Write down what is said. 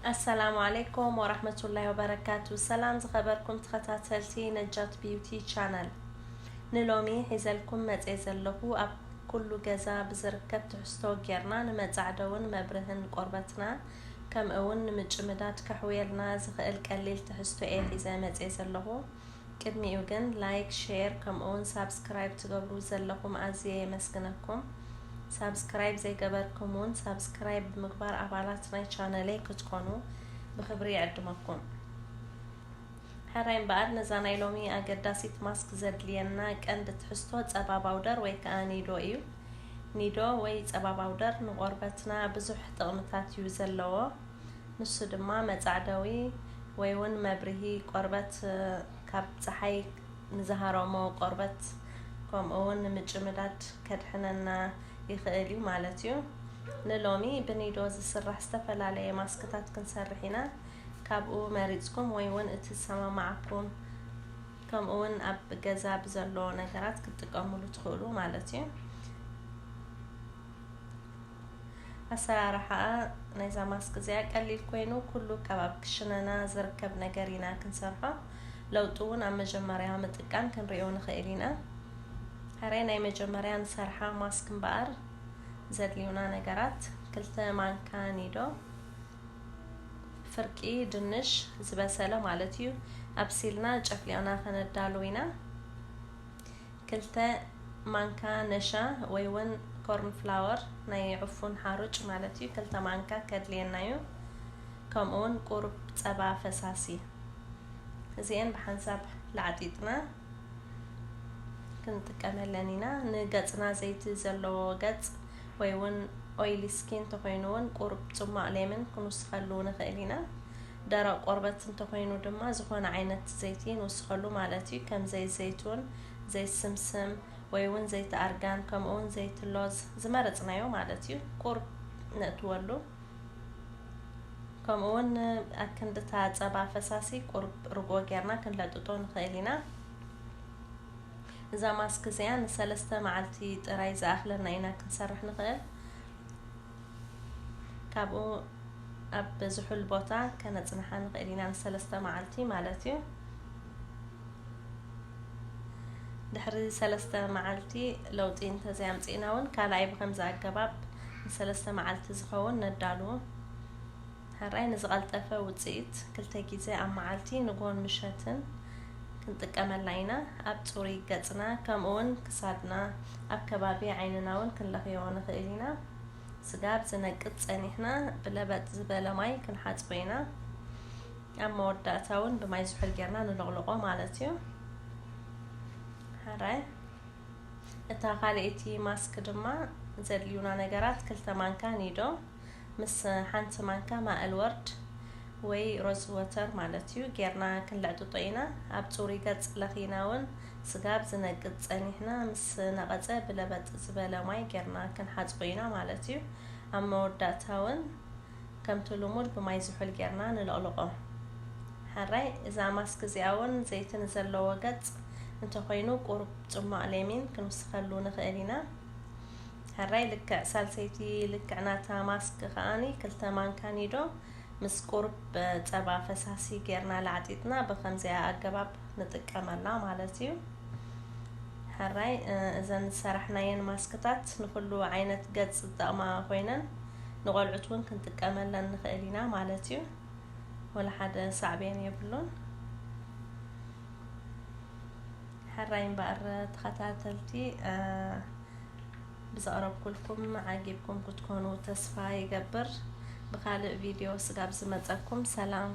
ኣሰላሙ ዓለይኩም ወራህመቱላሂ ወበረካቱ። ሰላም ዝኸበርኩም ተኸታተልቲ ነጃት ቢዩቲ ቻነል፣ ንሎሚ ሒዘልኩም መጽየ ዘለኹ ኣብ ኩሉ ገዛ ብዝርከብ ትሕዝቶ ጌርና ንመጻዕደውን መብርህን ቆርበትና፣ ከምኡ እውን ንምጭምዳድ ከሕውየልና ዝኽእል ቀሊል ትሕዝቶ እየ ሒዘ መጽየ ዘለኹ። ቅድሚኡ ግን ላይክ፣ ሼር ከምኡ እውን ሳብስክራይብ ትገብሩ ዘለኹም ኣዝየ የመስግነኩም። ሳብስክራይብ ዘይገበርኩም እውን ሳብስክራይብ ብምግባር ኣባላት ናይ ቻነለይ ክትኮኑ ብኽብሪ ይዕድመኩም። ሕራይ እምበኣር ነዛ ናይ ሎሚ ኣገዳሲት ማስክ ዘድልየና ቀንዲ ትሕዝቶ ጸባ ባውደር ወይ ከኣ ኒዶ እዩ። ኒዶ ወይ ጸባ ባውደር ንቆርበትና ብዙሕ ጥቕምታት እዩ ዘለዎ። ንሱ ድማ መጻዕደዊ ወይ እውን መብርሂ ቆርበት፣ ካብ ጸሓይ ንዝሃረሞ ቆርበት ከምኡ እውን ንምጭምዳድ ከድሕነና ይኽእል እዩ ማለት እዩ። ንሎሚ ብኒዶ ዝስራሕ ዝተፈላለየ ማስክታት ክንሰርሕ ኢና። ካብኡ መሪጽኩም ወይ እውን እቲ ዝሰማማዓኩም ከምኡ እውን ኣብ ገዛ ብዘሎ ነገራት ክትጥቀምሉ ትኽእሉ ማለት እዩ። ኣሰራርሓኣ ናይዛ ማስክ እዚኣ ቀሊል ኮይኑ ኩሉ ካብ ኣብ ክሽነና ዝርከብ ነገር ኢና ክንሰርሖ። ለውጢ እውን ኣብ መጀመርያ ምጥቃም ክንሪኦ ንኽእል ኢና። ሕራይ ናይ መጀመርያ ንሰርሓ ማስክ እምበኣር ዘድልዩና ነገራት ክልተ ማንካ ኒዶ፣ ፍርቂ ድንሽ ዝበሰለ ማለት እዩ፣ ኣብሲልና ጨፍሊቕና ከነዳሉ ኢና። ክልተ ማንካ ነሻ ወይ እውን ኮርን ፍላወር ናይ ዕፉን ሓሩጭ ማለት እዩ፣ ክልተ ማንካ ከድልየና እዩ። ከምኡ እውን ቁሩብ ጸባ ፈሳሲ። እዚኤን ብሓንሳብ ላዕጢጥና ክንጥቀመለን ኢና። ንገጽና ዘይቲ ዘለዎ ገጽ ወይ እውን ኦይሊ ስኪን እንተኾይኑ እውን ቁሩብ ጽሟቕ ሌምን ክንውስኸሉ ንኽእል ኢና። ደረቕ ቆርበት እንተኾይኑ ድማ ዝኾነ ዓይነት ዘይቲ ንውስኸሉ ማለት እዩ። ከም ዘይት ዘይቱን፣ ዘይት ስምስም ወይ እውን ዘይቲ ኣርጋን ከምኡ እውን ዘይቲ ሎዝ ዝመረጽናዮ ማለት እዩ። ቁሩብ ነእትወሉ። ከምኡ እውን ኣክንድታ ጸባ ፈሳሲ ቁሩብ ርጎ ጌርና ክንለጥጦ ንኽእል ኢና። እዛ ማስክ እዚኣ ንሰለስተ መዓልቲ ጥራይ ዝኣኽለና ኢና ክንሰርሕ ንኽእል። ካብኡ ኣብ ዝሑል ቦታ ከነጽንሓ ንኽእል ኢና ንሰለስተ መዓልቲ ማለት እዩ። ድሕሪ ሰለስተ መዓልቲ ለውጢ እንተዘይኣምጺእና እውን ካልኣይ ብኸምዚ ኣገባብ ንሰለስተ መዓልቲ ዝኸውን ነዳሉ። ሕራይ ንዝቐልጠፈ ውጽኢት ክልተ ግዜ ኣብ መዓልቲ ንጎን ምሸትን ክንጥቀመላ ኢና። ኣብ ጽሩይ ገጽና ከምኡ እውን ክሳድና ኣብ ከባቢ ዓይንና እውን ክንለኽዮ ንኽእል ኢና። ስጋብ ዝነቅጽ ጸኒሕና ብለበጥ ዝበለ ማይ ክንሓጽቦ ኢና። ኣብ መወዳእታ እውን ብማይ ዝሑል ጌርና ንለቕልቆ ማለት እዩ። ሕራይ እታ ካልኣይቲ ማስክ ድማ ዘድልዩና ነገራት ክልተ ማንካ ኒዶ ምስ ሓንቲ ማንካ ማእል ወርድ ወይ ሮዝ ወተር ማለት እዩ ጌርና ክንልዕጥጦ ኢና። ኣብ ጽሩይ ገጽ ለኺና እውን ስጋብ ዝነቅጽ ጸኒሕና ምስ ነቐጸ ብለበጥ ዝበለ ማይ ጌርና ክንሓጽቦ ኢና ማለት እዩ። ኣብ መወዳእታ እውን ከምቲ ልሙድ ብማይ ዝሑል ጌርና ንለቕልቆ። ሕራይ እዛ ማስክ እዚኣ እውን ዘይቲ ንዘለዎ ገጽ እንተኾይኑ ቁሩብ ጽሟቕ ሌሚን ክንውስኸሉ ንኽእል ኢና። ሕራይ ልክዕ ሳልሰይቲ ልክዕ ናታ ማስክ ከኣኒ ክልተ ማንካ ኒዶ ምስ ቁሩብ ጸባ ፈሳሲ ጌርና ላዕጢጥና ብኸምዚኣ ኣገባብ ንጥቀመላ ማለት እዩ። ሕራይ እዘን ዝሰራሕናየን ማስክታት ንኹሉ ዓይነት ገጽ ዝጠቕማ ኮይነን ንቆልዑት እውን ክንጥቀመለን ንኽእል ኢና ማለት እዩ። ወላ ሓደ ሳዕቤን የብሉን። ሕራይ እምበኣር ተኸታተልቲ ብዘቕረብኩልኩም ዓጊብኩም ክትኮኑ ተስፋ ይገብር። ብኻልእ ቪድዮ ስጋብ ዝመጸኩም ሰላም።